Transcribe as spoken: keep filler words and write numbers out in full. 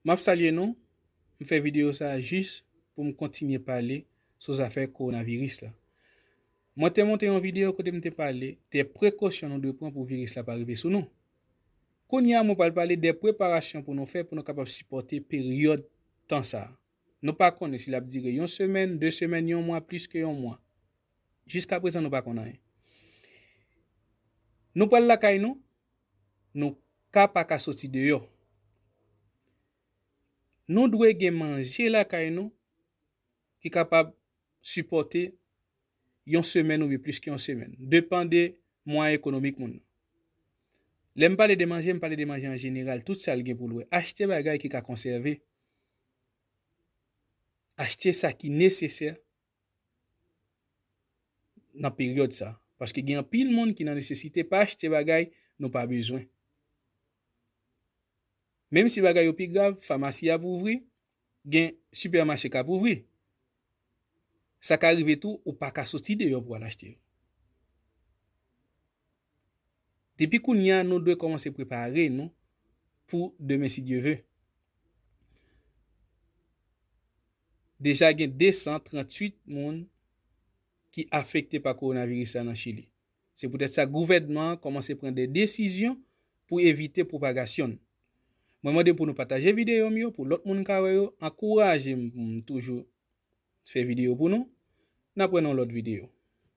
M ap salye nou. M fè videyo sa a jis pou m kontinye pale sou zafè kowonaviris la. Mwen te monte yon videyo kote m te pale de prekosyon nou dwe pran pou viris la pa rive sou nou. Kounye a, mwen pral pale de preparasyon pou nou fè pou nou kapab sipòte peryòd tan sa a. Nou pa konnen si l ap dire yon semèn, de semèn, yon mwa, plis ke yon mwa. Jiskaprezan, nou pa konn anyen. Nou pral lakay nou, nou ka pa ka soti deyò. Nou dwe gen manje lakay nou ki kapab sipòte yon semèn oubyen plis ke yon semèn, depan de mwayen ekonomik moun nan. Lè m pale de manje, m pale de manje an jeneral, tout sa l gen pou l wè. Achte bagay ki ka konsève. Achte sa ki nesesè nan peryòd sa. Paske gen anpil moun ki nan nesesite, pa achte bagay nou pa bezwen. Menm si bagay yo pi grav, famasi ap ouvri, gen sipèmache k ap ouvri. Sa ka rive tou, ou pa ka soti deyò pou al achte yo. Depi kounye a, nou dwe kòmanse prepare nou pou demen, si Dye ve. Deja gen de san tranntuit moun ki afekte pa kowonaviris la nan Chili. Se poutèt sa, gouvènman an kòmanse pran de desizyon pou evite pwopagasyon l. Mwen mande pou nou pataje videyo m yo, pou lòt moun ka wè yo, ankouraje m pou m toujou fè videyo pou nou. N ap wè nan yon lòt videyo.